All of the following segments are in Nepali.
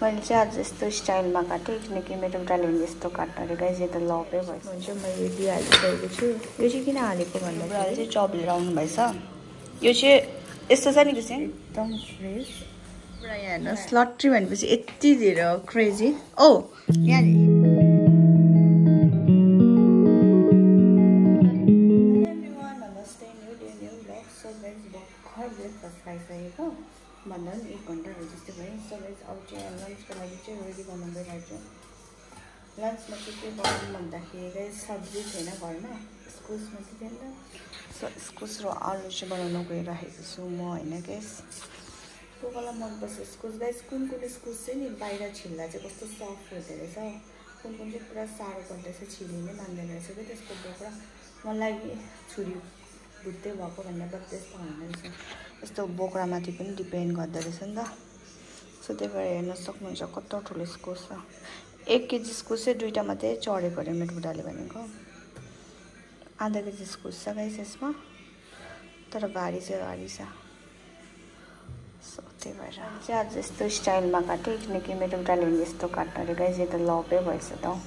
मैले चाहिँ आज यस्तो स्टाइलमा काटेँ किनकि मेरो बुढाले यस्तो काट्दाखेरि गाइस यो त लपै भएछ। हुन्छ मैले दिइहालिसकेको छु। यो चाहिँ किन हालेको भन्दा बुढाले चाहिँ चप लिएर आउनु भएछ। यो चाहिँ यस्तो छ नि किसिम एकदम फ्रेस। पुरा यहाँ हेर्नुहोस् लट्री भनेपछि यति धेरै क्रेजी। ओ यहाँ खाइसकेको भन्दा पनि 1 घन्टाहरू जस्तो भयो। सो गाइस अब चाहिँ लन्चको लागि चाहिँ रेडी गर्नु गइरहेको छु। लन्चमा चाहिँ के बनाउनु भन्दाखेरि गाइस सब्जी थिएन घरमा, इस्कुस मात्रै थियो नि त। सो इस्कुस र आलु चाहिँ बनाउनु गइरहेको छु म होइन गाइस। को कसलाई मनपर्छ इस्कुस गाइस? कुन इस्कुस चाहिँ नि बाहिर छिल्दा चाहिँ कस्तो सफ्ट हुँदो रहेछ, कुन चाहिँ पुरा साह्रो पर्दैछ, छिल्नै मान्दैन रहेछ क्या त्यसको बोक्रा। मलाई छुरी बुट्टै भएको भन्दा त त्यस्तो होइन रहेछ, यस्तो बोक्रामाथि पनि डिपेन्ड गर्दो रहेछ नि त। सो त्यही भएर हेर्न सक्नुहुन्छ कत्रो ठुलो इस्कुस छ। 1 केजी इस्कुस चाहिँ 2टा मात्रै चढेको अरे मेरो बुढाले भनेको। आधा केजी इस्कुस छ गाइस यसमा, तर भारी चाहिँ भारी छ। सो त्यही भएर चाहिँ आज यस्तो स्टाइलमा काटेँ किनकि मेरो बुढाले यस्तो काट्दाखेरि गाइस यो त लपै भएछ त।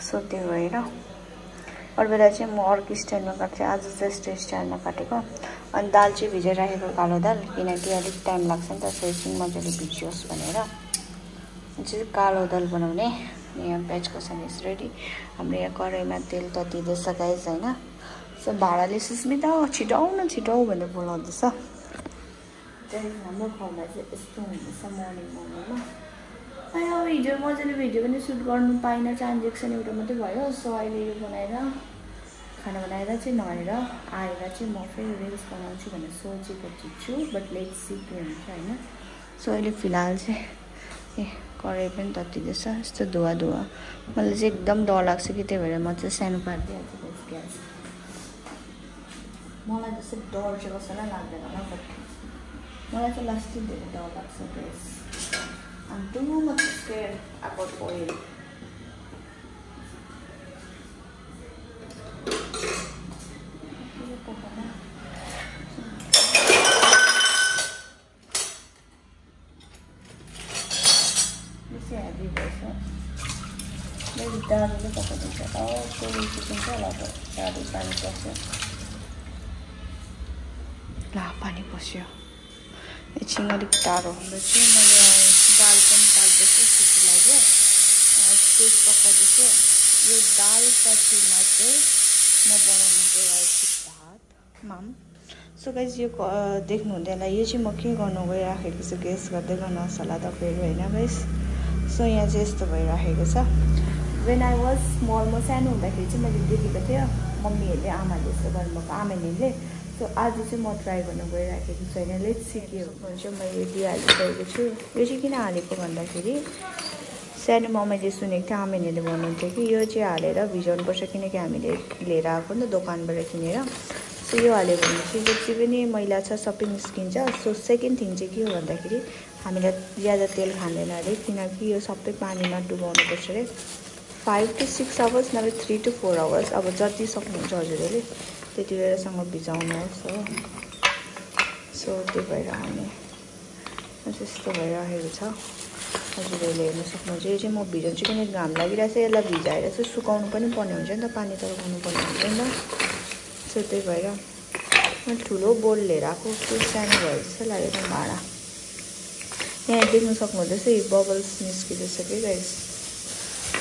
सो त्यही भएर अरू बेला चाहिँ म अर्को स्टाइलमा काट्छु, आज चाहिँ यस्तो स्टाइलमा काटेको। अनि दाल चाहिँ भिजाइराखेको कालो दाल, किनकि अलिक टाइम लाग्छ नि त सो एकछिन मजाले भिजियोस् भनेर। चाहिँ कालो दाल बनाउने। यहाँ प्याज खोर्सानी रेडी। हाम्रो यहाँ कराईमा तेल ततिँदैछ गाइस होइन। सो भाडाले सुस्मिता छिटाउ न छिटाउ भनेर बोलाउँदैछ। चाहिँ हाम्रो घरमा चाहिँ यस्तो हुँदैछ मर्निङमा। अनि अब मजाले भिडियो पनि सुट गर्नु पाइनँ, ट्रान्जेक्सन एउटा मात्रै भयो। सो अहिले यो बनाएर खाना बनाएर चाहिँ नहेर आएर चाहिँ म फेरि रिल्स बनाउँछु भनेर सोचेको छु। बट लेट्स सी के हुन्छ होइन। सो अहिले फिलहाल चाहिँ कराई पनि ततिँदैछ, यस्तो धुवा मलाई चाहिँ एकदम डर लाग्छ कि त्यही भएर म चाहिँ सानो पारिदिइहाल्छु ग्यास। मलाई जस्तो डर चाहिँ कसैलाई लाग्दैन होला, बट मलाई चाहिँ लास्टै धेरै डर लाग्छ gas. I'm too much scared about oil. This is heavy also. Maybe दालले पकाइदिन्छ। कोही चिकन्छ होला त दाल पानी पस्यो। ला पानी पस्यो। एकछिन अलिक टाढो चाहिँ मैले दाल पनि पाक्दैछु, सिटी लाग्यो, इस्कुस पकाउँदैछु। यो दाल पछिमा चाहिँ म बनाउनु गइरहेको छु भात माम। सो गाइस यो देख्नु हुँदैन, यो चाहिँ म के गर्नु गइराखेको छु गेस गर्दै गर्नुहोस् होला तपाईँहरू होइन गाइस। सो यहाँ चाहिँ यस्तो भइराखेको छ। वेन आई वाज स्मल, म सानो हुँदाखेरि चाहिँ मैले देखेको थिएँ मम्मीहरूले आमाले यस्तो गर्नुभएको, आमाले। सो आज चाहिँ म ट्राई गर्नु गइराखेको छु होइन। लेट्स सी के हुन्छ। मैले दिइहालिसकेको छु। यो चाहिँ किन हालेको भन्दाखेरि सानोमा मैले सुनेको थिएँ आमेनीले भन्नुहुन्थ्यो कि यो चाहिँ हालेर भिजाउनुपर्छ, किनकि हामीले लिएर आएको नि त दोकानबाट किनेर। सो यो हाल्यो भने चाहिँ जति पनि मैला छ सबै निस्किन्छ। सो सेकेन्ड थिङ चाहिँ के हो भन्दाखेरि हामीलाई ज्यादा तेल खाँदैन अरे, किनकि यो सबै पानीमा डुबाउनुपर्छ अरे 5 to 6 आवर्स, नभए 3 to 4 आवर्स। अब जति सक्नुहुन्छ हजुरहरूले त्यति बेलासँग भिजाउनुहोस् हो। सो त्यो भएर आउने त्यस्तो भइरहेको छ। हजुरहरूले हेर्न सक्नुहुन्छ। यो चाहिँ म भिजाउँछु किनकि घाम लागिरहेको छ, यसलाई भिजाएर चाहिँ सुकाउनु पनि पर्ने हुन्छ नि त, पानी तर्काउनु पर्ने हुन्छ नि त। सो त्यही भएर म ठुलो बोल लिएर आएको, त्यो सानो भयो जस्तो लागेको भाँडा। यहाँ देख्न सक्नुहुँदैछ यो बबल्स निस्किँदैछ कि गाइस।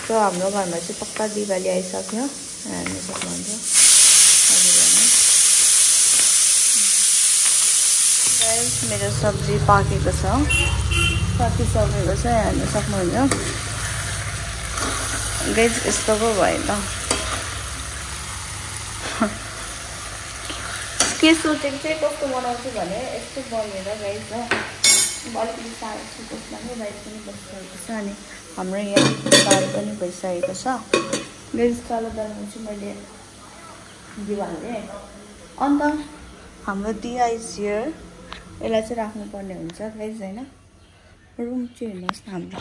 सो हाम्रो घरमा चाहिँ पक्का दिवाली आइसक्यो, हेर्न सक्नुहुन्छ हजुरहरूले। मेरो सब्जी पाकेको छ, पाकिसकेको छ, हेर्न सक्नुहुन्छ गाइस। यस्तो पो भयो त। के सोचेको चाहिँ कस्तो बनाउँछु भने यस्तो बनेर गाइस हो। अलिकति साह्रो छ त्यसमा नै राइस पनि बसिसकेको छ। अनि हाम्रो यहाँ दाल पनि भइसकेको छ गाइस। कालो दालमा चाहिँ मैले दिवा हालेँ। अन्त हाम्रो दिया इज हियर, यसलाई चाहिँ राख्नुपर्ने हुन्छ गाइस होइन। रुम चाहिँ हेर्नुहोस् न हाम्रो,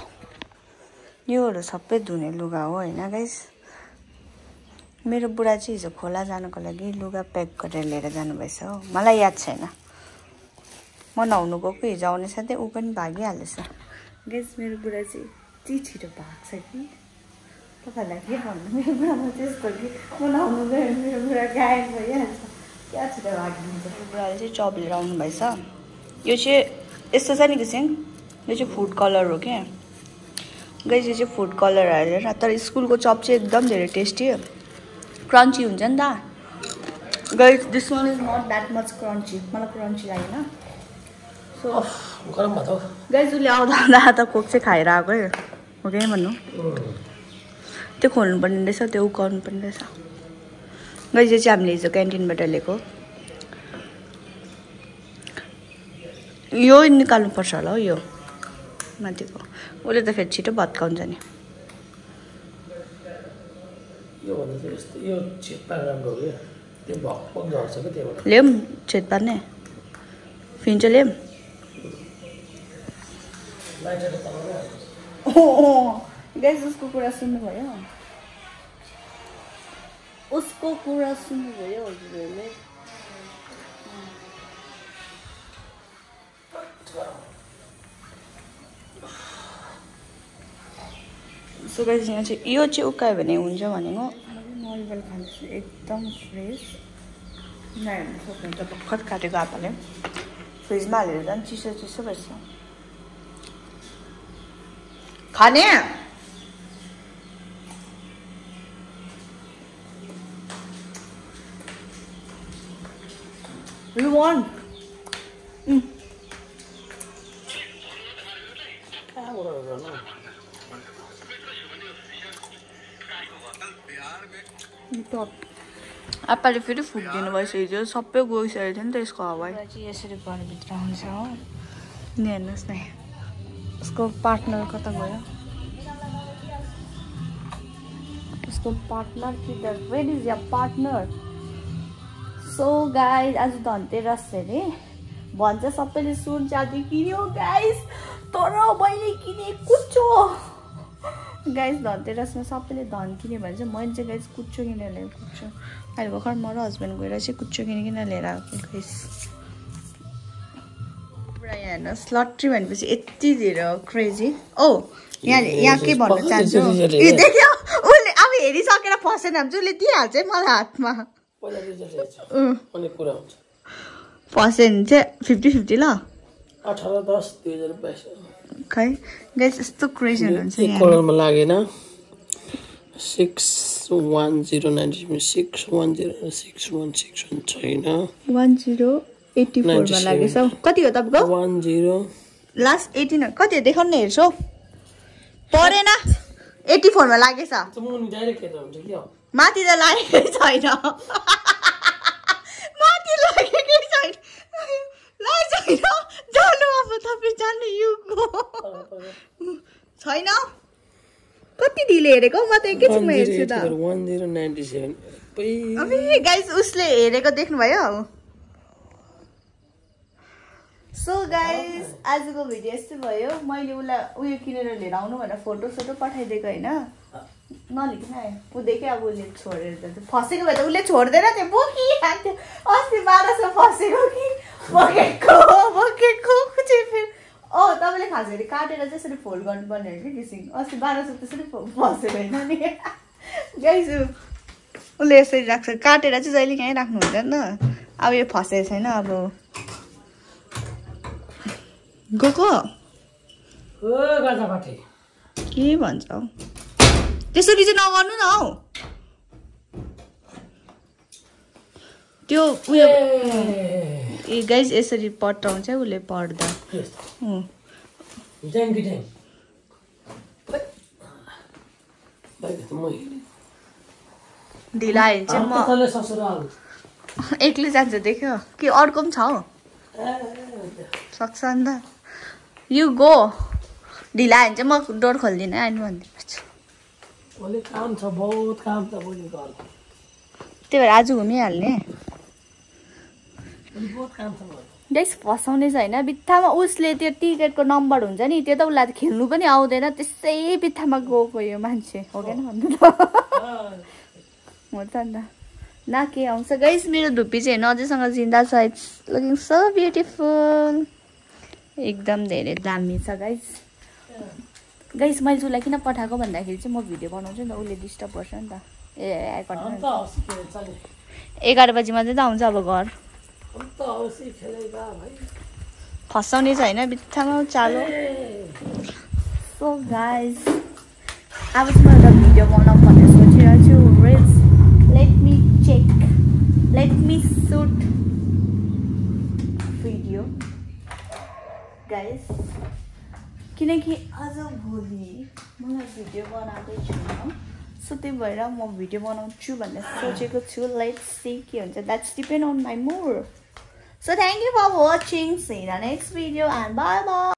योहरू सबै धुने लुगा हो होइन गाइस। मेरो बुढा चाहिँ हिजो खोला जानको लागि लुगा प्याक गरेर लिएर जानुभएछ हो, मलाई याद छैन। म नुहाउनु गएको हिजो आउने साथै ऊ पनि भागिहालेछ। गाइस मेरो बुढा चाहिँ यति छिटो भाग्छ कि तपाईँहरूलाई के भन्नु मेरो बुढामा त्यस्तो कि म नआउनु गयो मेरो बुढा गायब भइहाल्छ क्या छिटो भागिदिन्छ। मेरो बुढाले चाहिँ चप लिएर आउनु भएछ। यो चाहिँ यस्तो छ नि किसिम यो चाहिँ फुड कलर हो क्या गाइस यो चाहिँ फुड कलर हालेर तर स्कुलको चप चाहिँ एकदम धेरै टेस्टी क्रन्ची हुन्छ नि त guys this one is not that much crunchy मलाई क्रन्ची लागेन सो गरम भयो गाइस उसले आउँदा त कोक चाहिँ खाएर आएकै हो कि भन्नु त्यो खोल्नु पर्ने रहेछ त्यो उकाउनु पर्ने रहेछ गाइस यो चाहिँ हामीले हिजो क्यान्टिनबाट लिएको यो निकाल्नुपर्छ होला हौ यो माथिको उसले त फेरि छिटो भत्काउँछ नि यो भन्दा चाहिँ यस्तो यो छेदपार राम्रो हो क्या त्यो भक्भक झर्छ क्या त्यहाँबाट ल्याउँ छेद पार्ने फिन्छ ल्याउँ गाइस उसको कुरा सुन्नुभयो हजुरहरूले सो गाइस यहाँ चाहिँ यो चाहिँ उकायो भने हुन्छ भनेको नरिवल खान्छु एकदम फ्रेस नहेर्नु सक्नुहुन्छ भर्खर काटेको आपाले फ्रिजमा हालेर झन् चिसो चिसो भएछ खाने You want? आप्पाले फेरि फुकिदिनु भएछ हिजो सबै गइसकेको थियो नि त यसको हावाई चाहिँ यसरी घरभित्र आउँछ हो नि हेर्नुहोस् न उसको पार्टनर कता गयो उसको पार्टनर किधर where is your partner so guys आज धनतेरस अरे भन्छ सबैले सुन चाँदी किन्यो गाइस तर मैले किने कुच्चो गाइस धनतेरसमा सबैले धन किन्यो भने चाहिँ मैले चाहिँ गाइस कुच्चो किनेर ल्याएको कुच्चो अहिले भर्खर म र हस्बेन्ड गएर चाहिँ कुच्चो किनिकन लिएर आएको गाइस पुरा यहाँ हेर्नुहोस् लट्री भनेपछि यति धेरै क्रेजी ओ यहाँ के भन्न चाहन्छु देख्यो उसले अब हेरिसकेर फसेन भने चाहिँ उसले दिइहाल्छ है मलाई हातमा फस्यो भने चाहिँ 50-50 ल 18/10/2022 खै गाइस यस्तो क्रेजी हुनुहुन्छ यहाँ कलरमा लागेन 610966106161 छैन 1084 मा लागेछ कति हो तपाईको 10 लास्ट 18 कति हो देखाउन हेर्छौ परेन 84 मा लागेछ मुनि डाइरेक्ट हेर्दा हुन्छ के हो माथि त लागेकै छैन माथि लागेकै छैन जानु अब तपाईँ जानु युगो छैन कति ढिले हेरेको म त एकैछिनमा हेर्छु त 1097 अबे गाइस उसले हेरेको देख्नुभयो सो गाइस आजको भिडियो यस्तै भयो मैले उसलाई उयो किनेर लिएर आउनु भनेर फोटो पठाइदिएको होइन नलिकन आयो ऊ देख्यो अब उसले छोडेर त फसेको भए त उसले छोड्दैन त्यो बोकिहाल्थ्यो अस्ति 1200 फसेको कि बोकेको चाहिँ फेरि तपाईँले खास गरी काटेर चाहिँ यसरी फोल्ड गर्नुपर्ने हो कि किसिम अस्ति 1200 त्यसरी फसेको होइन नि गाइस उसले यसरी राख्छ काटेर चाहिँ जहिले कहीँ राख्नु हुँदैन अब यो फसेको छैन अब गएको के भन्छ त्यसरी चाहिँ नगर्नु न हौ त्यो उयो ए गाइस यसरी पटाउँछ उसले पढ्दा ढिला आयो चाहिँ म एक्लै जान्छ देख्यो कि अर्को पनि छ हौ सक्छ नि त यु गो ढिला आयो भने चाहिँ म डोर खोल्दिनँ आइनु भनिदिएपछि त्यही भएर आज घुमिहाल्ने गाइस फसाउने छैन बित्थामा उसले त्यो टिकटको नम्बर हुन्छ नि त्यो त उसलाई खेल्नु पनि आउँदैन त्यसै बित्थामा गएको यो मान्छे हो क्या भन्नु त हो त अन्त न के आउँछ गाइस मेरो धुप्पी चाहिँ नजिकसँग जिन्दा छ इट्स लुकिङ सो ब्युटिफुल एकदम धेरै दामी छ गाइस गाइस मैले उसलाई किन पठाएको भन्दाखेरि चाहिँ म भिडियो बनाउँछु नि त उसले डिस्टर्ब गर्छ नि त ए 11 बजी मात्रै त आउँछ अब घर खसाउने छ होइन बित्थामा चालो सो गाइस अब चाहिँ म एउटा भिडियो बनाऊँ भनेर सोचिरहेको छु let me shoot video guys किनकि आज भोलि मलाई भिडियो बनाउँदै छु सो त्यही भएर म भिडियो बनाउँछु भनेर सोचेको छु लेट्स सी के हुन्छ that's depend on my mood so thank you for watching see the next video and bye by